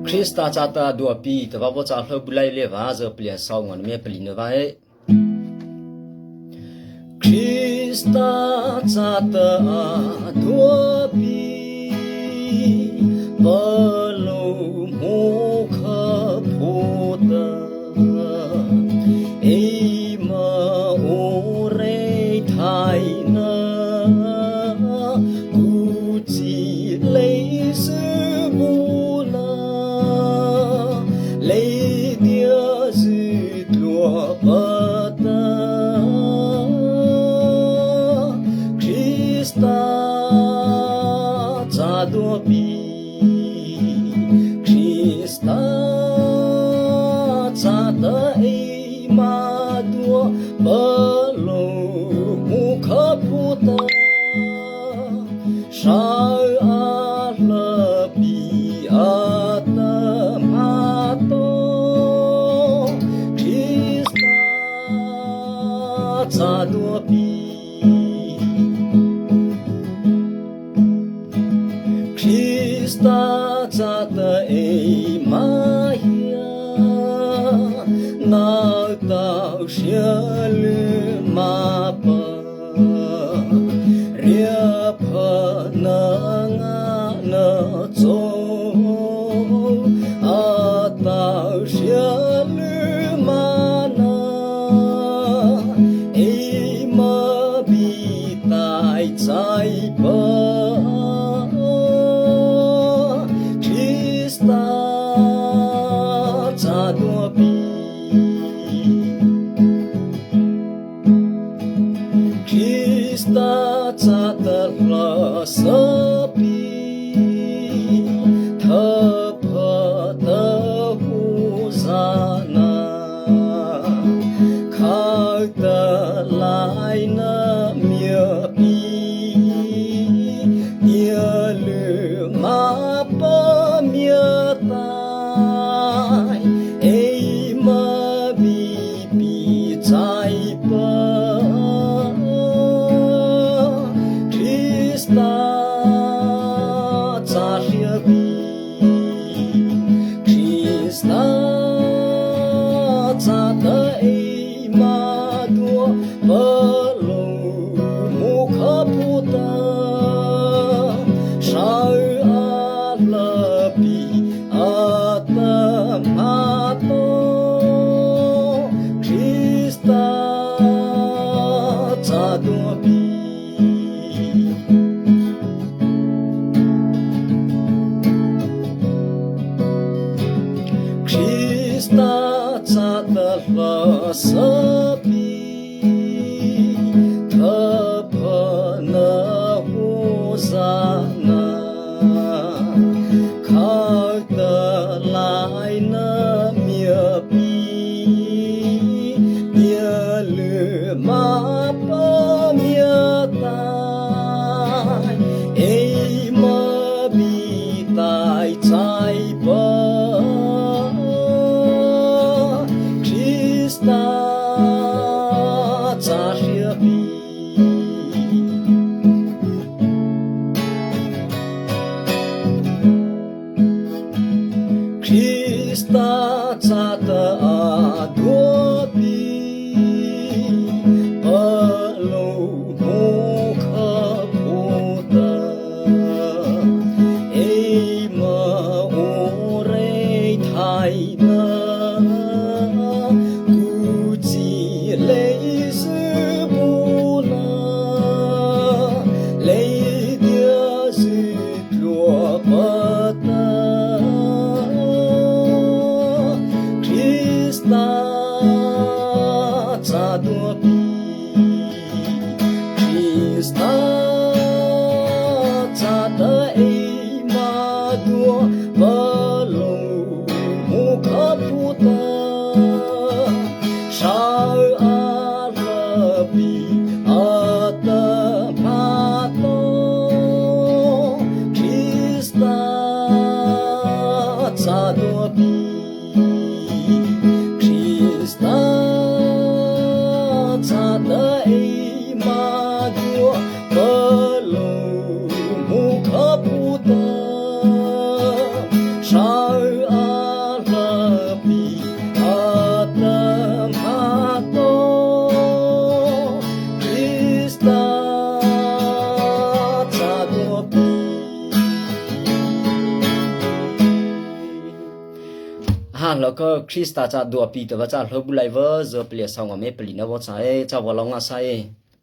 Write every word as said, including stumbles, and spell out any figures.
Krista châta a duahpi tahpa vaw cha hlaobu lai leipa zy pali a saw ngawh na miah pali na vaw e. Krista châta a duahpi, palôh hmô khâpa ta, eima o rei thai na, ku chi lei su bu la, lei dia zy tlua pa ta, Krista châ duahpi, Krista châta eima duah, palôh hmô khâpa ta, sâh a hlapi atahmâ to, Krista châ duahpi, Krista châta eima hia, na tao sia lymâpa, riahphana ngâna chô, a tao sia lymâna, eima bi tai chaipa, Krista châ duahpi, Krista châta hla sapi, tahpa ta hô zana, khao ta lai na miah pi, tia lymâpa miah tai, eima bi pi chaipa, Krista châ hria pi, Krista châta eima duah, palôh hmô khâpa ta, sâh a hlapi atahmâ to, Krista châ duahpi, Krista châta hla sapi, tahpa na hô zana, khao ta lai na miah pi, tia lymâpa miah tai, eima bi tai chaipa, Krista châ hria pi, Krista châta a duahpi, palôh hmô khâpa ta, eima o rei thai na, ku chi lei su bu na, lei dia zy tlua pa ta, Krista châ duahpi, Krista châta eima duah, palôh hmô khâpa ta, sâh a hlapi atahmâ to, Krista châ duahpi, Krista châta eima duah, palôh hmô khâpa ta, sâh Hlâ kha Krista cha duapi tahpa cha hlabu leipa zy palysa ngâ ma palihna vaw châ ei, cha vaw ly ngâsâ ei.